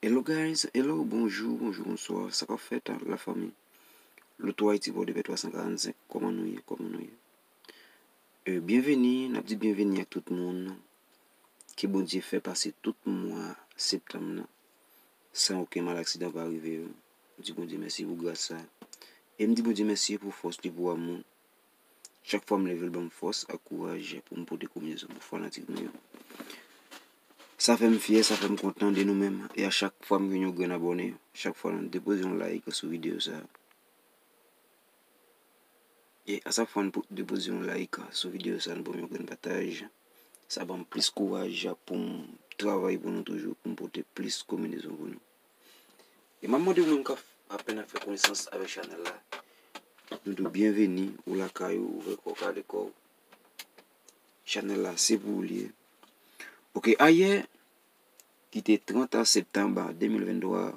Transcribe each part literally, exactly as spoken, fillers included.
Hello guys, hello, bonjou, bonjou, bonswa, sa k ap fèt, lafanmi? Loto Ayiti Pòdepè twa san karannsenk, kòman nou ye, kòman nou ye? E, byenveni, n ap di byenveni ak tout moun. Ke Bondye fè pase tout mwa septanm nan san okenn mal aksidan pa rive yo. M di Bondye mèsi pou gras sa. E m di Bondye mèsi pou fòs li, pou amou l. Chak fwa m leve, l ban m fòs ak kouraj pou m pote kominezon pou fanatik nou yo. Sa fè m fyè, sa fè m kontan de nou menm. E a chak fwa m gen yon grenn abòne, chak fwa nou depoze yon like sou videyo sa. E a chak fwa nou po- depoze yon like sou videyo sa, nou ban m yon grenn pataj. Sa ban m plis kouraj pou m travay pou nou toujou, pou m pote plis kominezon pou nou. E m ap mande ou menm k ap apèn ap fè konesans avèk chanèl la, nou di w byenveni, ou lakay ou, ouvè kò w, kale kò w. Chanèl la, se pou ou li ye. Oke, ayè, ki te trant septanm de mil venntwa,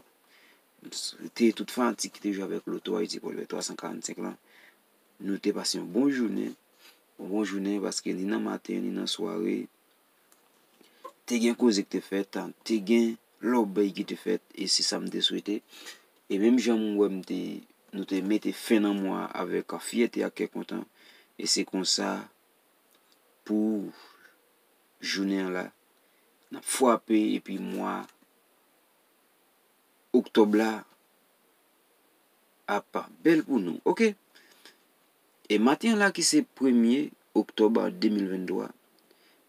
te tout fanatik ki te jwe avèk Loto Ayiti Pòdepè twa san karannsenk lan, nou te pase yon bon jounen, yon bon jounen paske ni nan maten, ni nan sware, te gen koze ki te fèt, te gen lòbèy ki te fèt, e se sa m te swete. E menm jan m wè m te, nou te mete fen nan mwa avèk fyète ak kè kontan, e se konsa pou jounen an la, n ap frape, epi mwa oktòb la ap bèl pou nou, oke? E maten an la ki se premye oktòb de mil venntwa,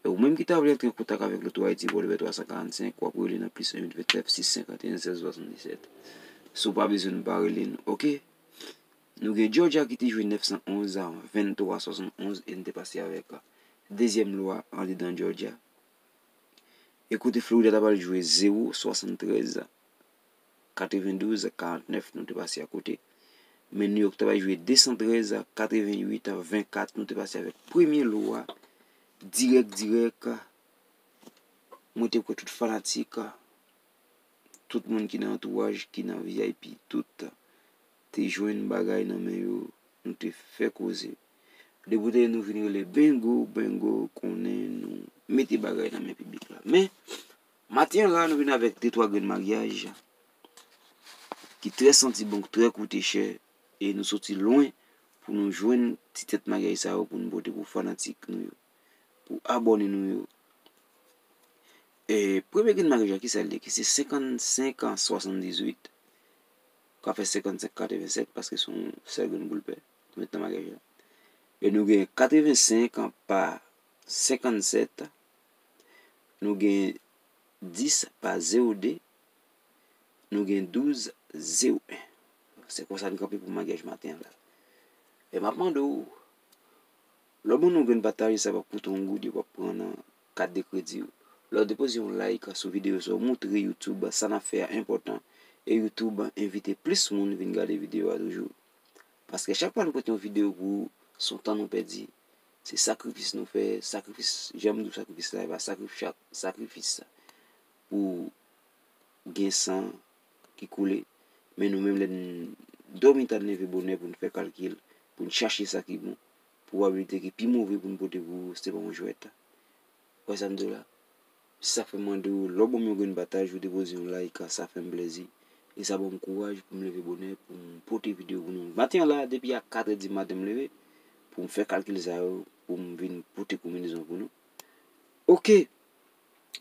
e ou menm ki ta vle antre an kontak avèk Loto Ayiti Pòdepè twa san karannsenk, w ap rele nan plis en uit vennèf sis senkanteyen sèz swasanndisèt. Si w pa bezwen n pa rele n, oke? Nou gen Georgia ki te jwe nèf san onz a venntwa swasannonz e n te pase avèk dezyèm lwa andedan Georgia. E kote Florida ta pral jwe zewo swasanntrèz katrevendouz karantnèf, nou te pase akote. Men New York ta pral jwe de san trèz katrevenwit vennkat, nou te pase avèk premye lwa dirèk dirèk. Mwen te kwè tout fanatik, tout moun ki nan antouraj, ki nan V I P, tout te jwenn bagay nan men yo, nou te fè koze. Depi w tande nou vin rele bengo, bengo, konnen nou mete bagay nan men piblik la. Men, maten an la, nou vin avèk de twa grenn maryaj ki trè santi bon, trè koute chè, e nou soti lwen pou nou jwenn ti tèt maryaj sa yo pou nou pote pou fanatik nou yo, pou abòne nou yo. E premye grenn maryaj la, ki sa l ye? Ki se senkannsenk swasanndizuit, ka fè senkannsenk katrevensèt, paske se yon sèl grenn boul pè nou met nan maryaj la. E nou gen katrevensenk pa senkannsèt, nou gen dis pa zewo de, nou gen douz zewo en. Se konsa n kanpe pou maryaj maten an la. E m ap mande w, lè w ban nou grenn pataj, sa p ap koute yon goud, yo p ap pran nan kat de kredi w. Lè w depoze yon like sou videyo sa, w montre YouTube sa n ap fè a enpòtan, e YouTube envite plis moun vin gade videyo a toujou. Paske chak fwa nou pote yon videyo pou ou, se yon tan nou pèdi. Se sakrifis nou fè, sakrifis, jan m di w sakrifis la, e pa sakrifis, sakrifis pou gen san ki koule. Men nou menm, lè n dòmi ta n leve bonè pou n fè kalkil, pou n chache sa ki bon, pwobabilite ki pi move pou n pote pou ou, se pa yon jwèt. Ou wè sa m di w la? Se sa k fè m mande w, lè w ban m yon grenn pataj, ou depoze yon like, sa fè m plèzi. E sa ban m kouraj pou m leve bonè, pou m pote videyo pou nou. Maten an la, depi a katrè di maten m leve, pou m fè kalkil sa yo, pou m vin pote konbinezon pou nou. Oke.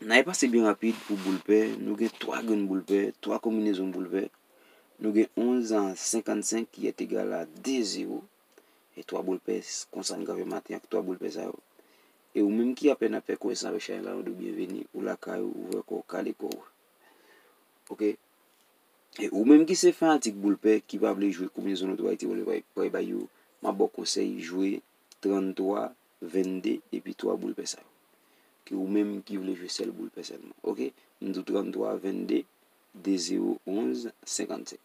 N a pase byen rapid pou boul pè. Nou gen twa grenn boul pè, twa konbinezon boul pè. Nou gen onz a senkannsenk ki est égal à de zewo. E twa boul pè, konsa n kanpe maten ak twa boul pè sa yo. E ou menm ki apèn ap fè konesans avèk chanèl la, nou di w byenveni, ou lakay ou, ouvè kò w, kale kò w. Oke? E ou menm ki se fanatik boul pè, ki pa vle jwe konbinezon Loto Ayiti, wè, pray bay yo, m ap ba w konsèy, jwe tranntwa, vennde, epi twa boul pè sa yo. Ke ou menm ki vle jwe sèl boul pè sèlman. Oke? M di w tranntwa, vennde, de zewo, onz, senkannsenk.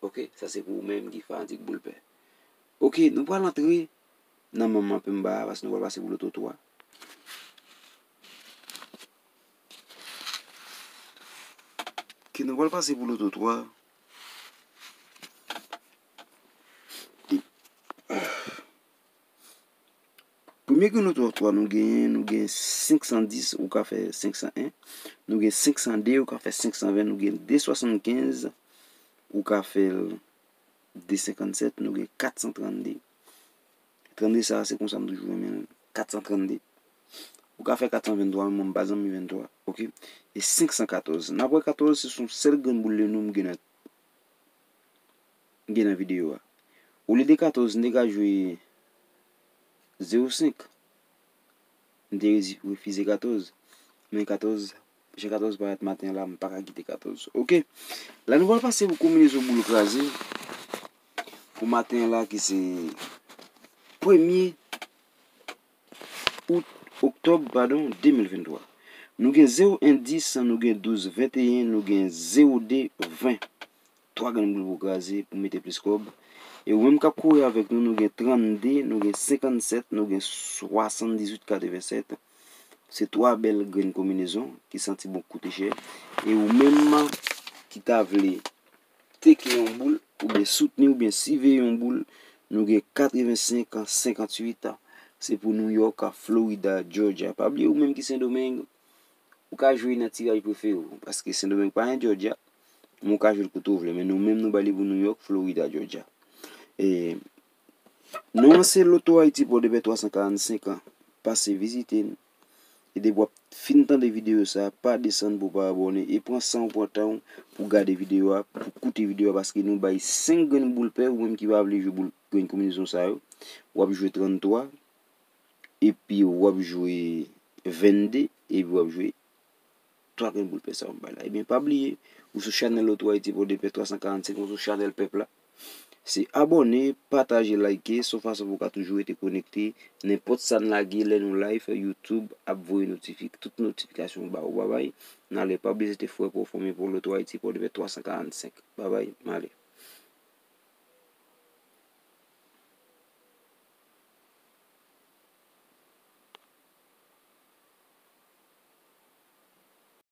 Oke? Sa se pou ou menm ki fanatik boul pè. Oke, nou pral antre nan manman penmba a, paske nou pral pase pou Loto twa. Oke, nou pral pase pou Loto twa. Premye grenn Loto twa nou genyen, nou gen senk san dis, ou ka fè senk san en. Nou gen senk san de, ou ka fè senk san ven, nou gen de swasannkenz, ou ka fè l de senkannsèt, nou gen kat san trannde. Trannde sa a, se konsa m toujou renmen l. Kat san trannde. Ou ka fè kat san venntwa, men mwen m pa zanmi venntwa, oke? E senk san katòz. N ap wè katòz, se yon sèl grenn boul de nou m gen nan, m gen nan videyo a. Olye de katòz, m te ka jwe zewo senk. M te rezi-, refize katòz. Men katòz, jan katòz parèt maten an la, m pa ka kite katòz. Oke. La, nou pral pase pou konbinezon boul kraze pou maten an la, ki se premye out, oktòb, padon, de mil venntwa. Nou gen zewo en dis, nou gen douz venteyen, nou gen zewo de ven. Twa grenn boul pou kraze pou mete plis kòb. E ou menm k ap kouri avèk nou, nou gen trannde, nou gen senkannsèt, nou gen swasanndizuit katrevensèt. Se twa bèl grenn konbinezon ki santi bon, koute chè. E ou menm ki ta vle teke yon boul, oubyen soutni, oubyen siveye yon boul, nou gen katrevensenk senkantuit. Se pou New York, Florida, Georgia. Pa bliye, ou menm ki Sendomeng, ou ka jwe nan tiraj prefere w, paske Sendomeng pa gen Georgia, men ou ka jwe l kote w vle. Men nou menm, nou ba li pou New York, Florida, Georgia. E, non an se Loto Haiti Port de Paix twa san karannsenk an. Pase vizite n. E depi w ap fin tande videyo sa, pa desann pou w pa abòne. E pran san w, pran tan w pou gade videyo a, pou koute videyo a, paske nou bay senk grenn boul pè, ou menm ki pa vle jwe boul grenn konbinezon sa yo. W ap jwe tranntwa, epi w ap jwe vennde, epi w ap jwe twa grenn boul pè sa yo m bay la. Ebyen, pa bliye, ou sou chanèl Loto Haiti Port de Paix twa san karannsenk, ou sou chanèl pèp la. Se abòne, pataje, like, se yon fason pou w ka toujou rete konekte. Nenpòt sa n lage, lè nou live, YouTube ap voye notifi-, tout notifikasyon ba ou. Babay, n ale, pa bliye se te frè Pwofome pou Loto Haiti Port de Paix twa san karannsenk. Babay, m ale.